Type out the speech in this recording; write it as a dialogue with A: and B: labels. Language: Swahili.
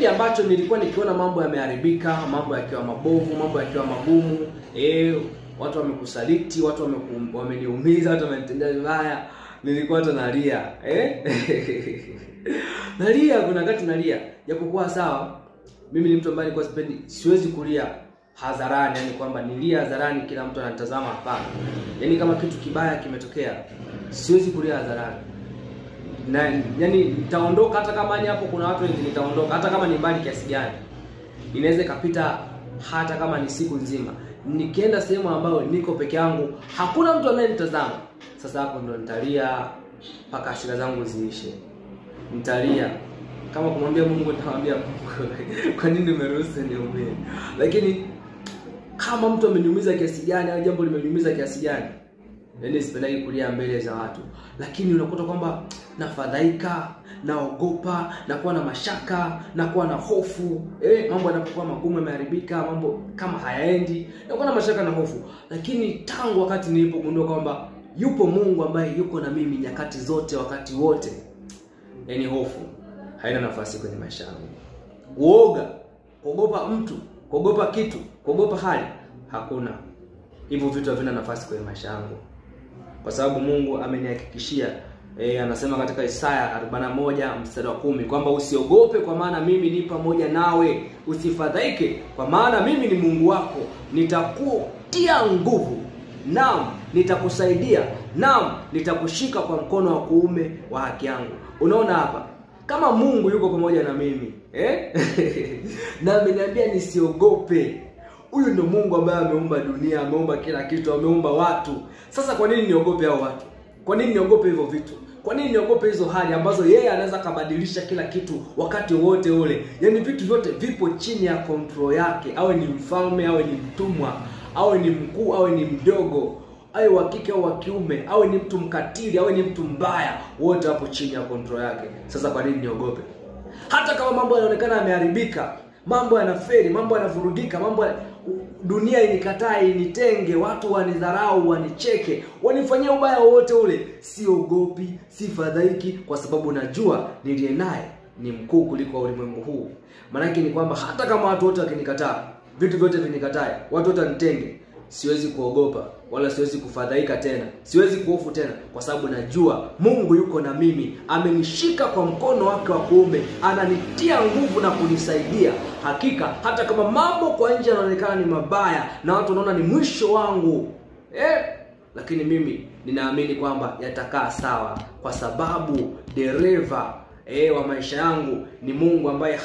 A: Kipindi ambacho nilikuwa nikiona mambo yameharibika, mambo yakiwa mabovu, mambo yakiwa magumu, watu wamekusaliti, watu wameniumiza, watu wamenitendea vibaya, nilikuwa hata nalia. Nalia, kuna wakati nalia. Japokuwa sawa, mimi ni mtu ambaye nilikuwa sipendi, siwezi kulia hadharani, yani kwamba nilia hadharani kila mtu anatazama, hapana. Yani kama kitu kibaya kimetokea, siwezi kulia hadharani. Na yani nitaondoka, hata kama ni hapo kuna watu wengi nitaondoka, hata kama ni mbali kiasi gani. Inaweza ikapita hata kama ni siku nzima. Nikienda sehemu ambayo niko peke yangu, hakuna mtu anayenitazama. Sasa hapo ndo nitalia mpaka hasira zangu ziishe. Nitalia kama kumwambia Mungu, nitamwambia Mungu, kwa nini umeruhusu niumie? Lakini kama mtu ameniumiza kiasi gani au jambo limeniumiza kiasi gani, yani sipendagi kulia mbele za watu. Lakini unakuta kwamba nafadhaika, naogopa, nakuwa na mashaka, nakuwa na hofu. Mambo yanapokuwa magumu, yameharibika, mambo kama hayaendi, nakuwa na mashaka na hofu. Lakini tangu wakati nilipogundua kwamba yupo Mungu ambaye yuko na mimi nyakati zote, wakati wote, yani hofu haina nafasi kwenye maisha yangu. Uoga, kuogopa mtu, kuogopa kitu, kuogopa hali, hakuna. Hivyo vitu havina nafasi kwenye maisha yangu. Kwa sababu Mungu amenihakikishia, anasema katika Isaya 41 mstari wa 10 kwamba usiogope, kwa maana mimi ni pamoja nawe, usifadhaike, kwa maana mimi ni Mungu wako, nitakutia nguvu, naam nitakusaidia, naam nitakushika kwa mkono wa kuume wa haki yangu. Unaona hapa, kama Mungu yuko pamoja na mimi, na ameniambia nisiogope. Huyu ndo Mungu ambaye ameumba dunia, ameumba kila kitu, ameumba watu. Sasa kwa nini niogope hao watu? Kwa nini niogope hivyo vitu? Kwa nini niogope hizo hali ambazo yeye anaweza kubadilisha kila kitu wakati wote ule? Yaani vitu vyote vipo chini ya control yake. Awe ni mfalme, awe ni mtumwa, awe ni mkuu, awe ni mdogo, awe wa kike au wa kiume, awe ni mtu mkatili, awe ni mtu mbaya, wote hapo chini ya control yake. Sasa kwa nini niogope? Hata kama mambo yanaonekana yameharibika, mambo yanafeli, mambo yanavurugika, mambo dunia inikataa, initenge, watu wanidharau, wanicheke, wanifanyie ubaya wote ule, siogopi, sifadhaiki, kwa sababu najua niliye naye ni mkuu kuliko ulimwengu huu. Maana ni kwamba hata kama watu wote wakinikataa, vitu vyote vinikatae, watu wote wanitenge, siwezi kuogopa wala siwezi kufadhaika tena, siwezi kuhofu tena, kwa sababu najua Mungu yuko na mimi, amenishika kwa mkono wake wa kuume, ananitia nguvu na kunisaidia. Hakika hata kama mambo kwa nje yanaonekana ni mabaya na watu wanaona ni mwisho wangu, lakini mimi ninaamini kwamba yatakaa sawa, kwa sababu dereva wa maisha yangu ni Mungu ambaye